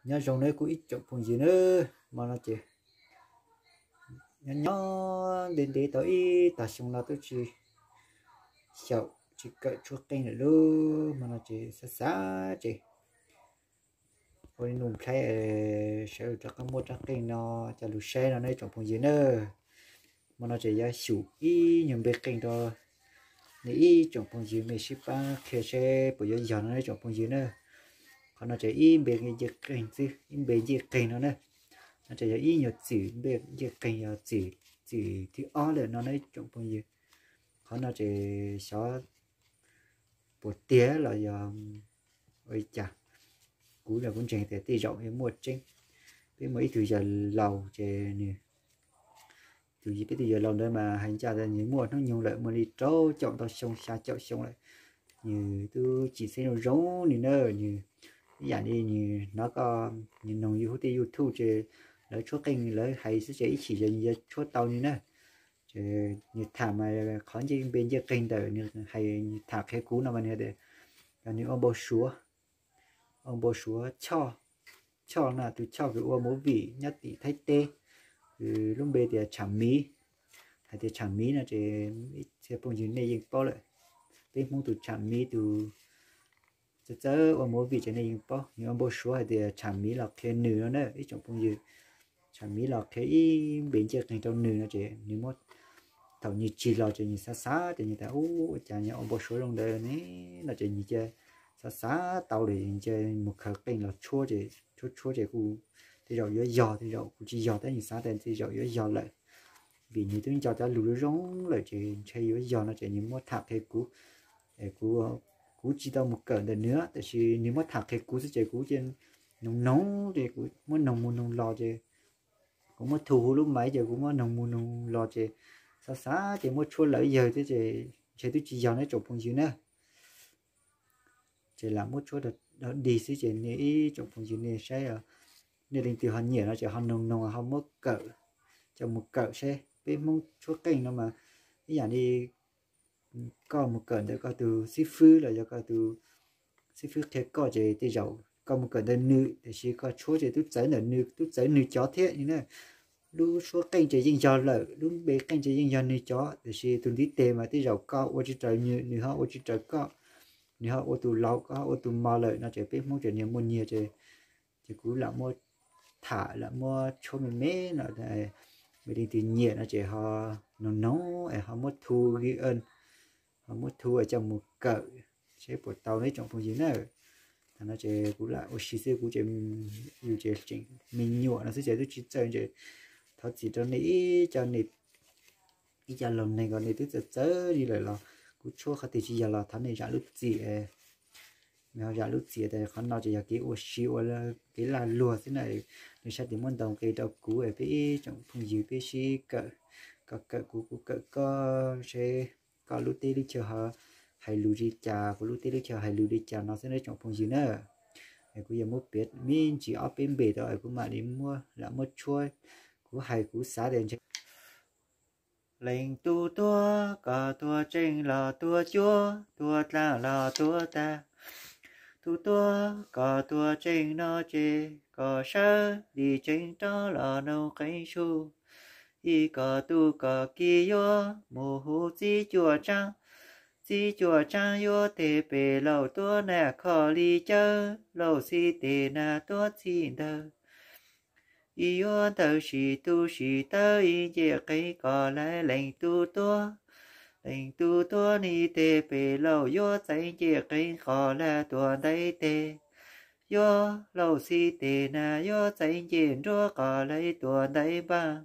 Nyob zoo nawb kuv ib tsoom phooj ywg na, hmo no ces nyob nyob ntev ntev tau ib tag xyoo no twb tsis xyaum tsis kawm tshuab qeej lawm lauj. Hmo no ces xav xav ces ua li nus nplhaib sawv rov qab muaj rab qeej no coj lug saib no nawb ib tsoom phooj ywg na. Hmo no ces yuav xyum ib nyuag npe qeej rau nej ib tsoom phooj ywg, mej sib pab qhia seb puas yuav yog no ib tsoom phooj ywg na. Qhov no ces ib npe ncej qeej xwb, ib npe ncej qeej no na. No ces yog ib nyuag txwm npe ncej qeej, yog txwm, txwm thib ob lawm no na ib tsoom phooj ywg. Qhov no ces xyov puas tiag los yog ua li cas, kuv los kuv ntseeg tias tej zaum yuav muaj tseeb. Peb muaj ib tug yawg laus ces nws, tus peb tug yawg laus ntawd mas hais ncaj tias nws muaj hnub nyoog lawm muaj li rau caum ntau xyoo xya caum xyoo lawm. Nws twb tsis xeeb zoo zoo nws na, nws ib yam li nws hnov koj, nws noog yus hub tej YouTube ces lawv tshuab qeej lawv hais xwb ces ib chim ces nws yuav tshuab tau nws na. Ces nws tham mas qhov ncej npe ncej qeeg ntawm nws hais, nws tham qhia kuv no mas nws tias yog nws ua npau suav, ua npau suav Choj, Choj na, tus Choj kws ua movie nyob tim Thaib teb, kws lub npe tias Tsham Miv. Hais tias Tsham Miv no ces ib txhia phooj ywg nej yeej paub lawm. Peb Hmoob tus Tsham Miv tus txawj txawj ua movie ces nej yeej paub. Nws ua npau suav hais tias Tsham Miv los qhia nws no na ib tsoom phooj ywg. Tsham Miv los qhia ib npe ncej qeeg rau nws no ces nws muab, thaum nws tsis los ces nws xav xav ces nws tas ub ua cas nws ua npau suav zoo ntawd ne no ces nws cia xav xav tau lawm ces mus khaws qeej los tshuab ces tshuab tshuab ces kuj tej zaum yuav yog tej zaum kuj tsis yog tab nws xav tias tej zaum yuav yog lawm. Vim nws twb nco cov lus zoo zoo lawm ces ntshe yuav yog no ces nws muab tham qhia kuv. Es kuv, kuv tsis tau mus kawm ntawm nws tab sis nws muab tham qhia kuv xwb ces kuv cia noog noog ces kuv muab noog mus noog los ces kuv muab thu hu lub maiv ces kuv muab noog mus noog los ces xav xav ces muab tshuab lawm yawg thiab ces ntshe twb tsis yog no ib tsoom phooj ywg na. Ces lam muab tshuab dog dig xwb ces nej ib tsoom phooj ywg nej saib, nej leej twg ho nyiam no ces ho noog noog ho muab kawm, coj mus kawm seb. Peb Hmoob tshuab qeej no mas ib yam li koj mus kawm ntawm koj tus xib fwb los yog koj tus xib fwb qhia koj ces tej zaum koj mus kawm ntawm nws tiam sis koj tshuab ces twb txawv ntawm nws, twb txawv nws cov thiab na. Lub tshuab qeej ces yeej yog lawm, lub npe qeej ces yeej yog nws cov tiam sis tus ntiv tes mas tej zaum koj ua tsis raws nws, nws ho ua tsis raws koj, nws ho ua tus laus koj ho ua tus mos lawm no ces peb Hmoob ces niag muaj nyiag ces, ces kuv lam muab tham lam muab tshuab me me no. Yog leej twg nyiam no ces ho noog noog es ho muab thu, ho muab thu coj mus kawm seb puas tau no ib tsoom phooj ywg na. Thaum no ces kuv lam ua si xwb kuv ces yus ces tseem me nyuam no xwb ces twb tsis txawj ces thov txim rau nej ib co, nej ib co laus neeg kom nej twb txawj txawj li lawm los kuv tshuab qhov twg tsis yog los thov nej zam lub txim. Zam lub txim tias qhov no ces yog kev ua si ua kev laj luag xwb na. Nej sab tes muab ntaus nqi rau kuv es peb ib tsoom phooj ywg peb sib kawm, koj kawm kuv kuv kawm koj seb koj lub teb lub chaw ho hais lus li cas kuv lub teb lub chaw hais lus li cas no xwb na ib tsoom phooj ywg na. Es kuv yuav muab piav me ntsis ob peb npe rau es kuv mam li muab lam muab tshuab. Kuv hais kuv xav tias ntshe leej tub tuag koj tuag tseeb los tuag cuab, tuag dlaab los tuag tag. Tub tuag koj tuag tseeb no ces koj sawv li tseeb rov los noog qeeb sub. Ib koj tub koj kiv yuav mus hu txiv cuam tsaab, txiv cuam tsaab yuav teg pem lauj tuab nam kho li cawv, lauj xib teg nam tuab txhij ntawd. Ib yuav ntawd sim tub sim tawb ib ncej qeeb koj lawm leej tub tuag. Leej tub tuag nim teg pem lauj yuav txaiv ncej qeeb koj lawm tuam ntaib teg. Yuav lauj xib teg nam yuav txaiv ncej nruab koj lawm tuam ntaib npaag.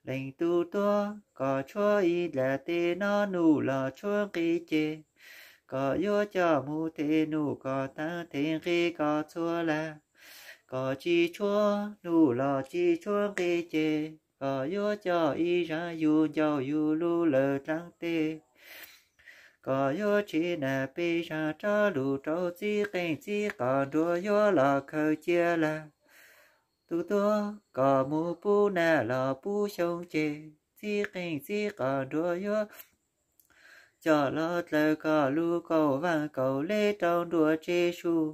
Leej tub tuag koj tshuab ib dlaab teg no num los tshuab nqi ceg. Koj yuav coj mus teg num koj taag teg nqi koj txhua lawm. Koj tsis tshuab num los tsis tshuab nqi ceg, koj yuav coj ib zaag yug ncauj yug lug lawm dlaab teg. Koj yuav tseg nam peb zaag rov lug rau txiv qeej txiv qos nruab yuav los khaws cia lawm. Tub tuag koj mus pub nam los pub xyoo ceg, txiv qeej txiv qos nruab yuav coj los dlawg koj lub kaum vaaj kaum lev rau nruab tsev sub.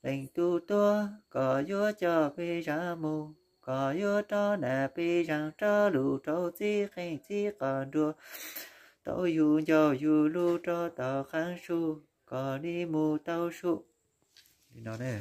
leej tub tuag, koj yuav coj peb zaj mus, koj yuav rov naj peb zaj rov lug rau txij qeej txij qos nruab, tau yug ncauj yug lug rov tau qhaav sub, koj li mus tau sub. Li no ne.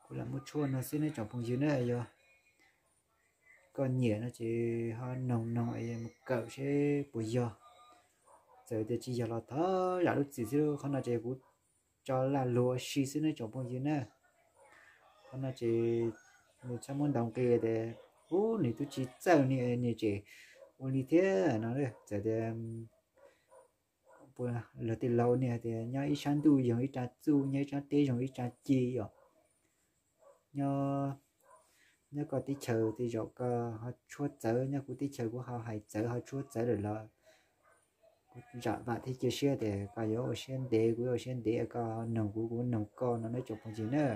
Kuv lam muab tshuaj no xwb nawb tsoom phooj ywg na, yog koj nyiam no ces ho noog noog es mus kawm seb puas yog. Txawm tias tsis yog los thov zam lub txim xwb, qhov no ces kuv tso lag luag ua si xwb nawb tsoom phooj ywg na. Qhov no ces nws txhob muab ntaus nqi tias ub nws twb tsis txawj ni, nws tseem ua li thiab no. Txawm tias luag tej laus niaj hais tias nyob ib sab ntuj yoog ib rab txuj, nyob ib sab teb yoog ib rab ci os. Nyob, nyob koj teb chaws tej zaum koj ho tshuab txawv, nyob kuv teb chaws kuv ho hais txawv ho tshuab txawv lawm los kuv zam vam thiab cia siab tias koj yuav ua siab ntev, kuv yuav ua siab ntev, koj noog kuv kuv noog koj no nawb tsoom phooj ywg na.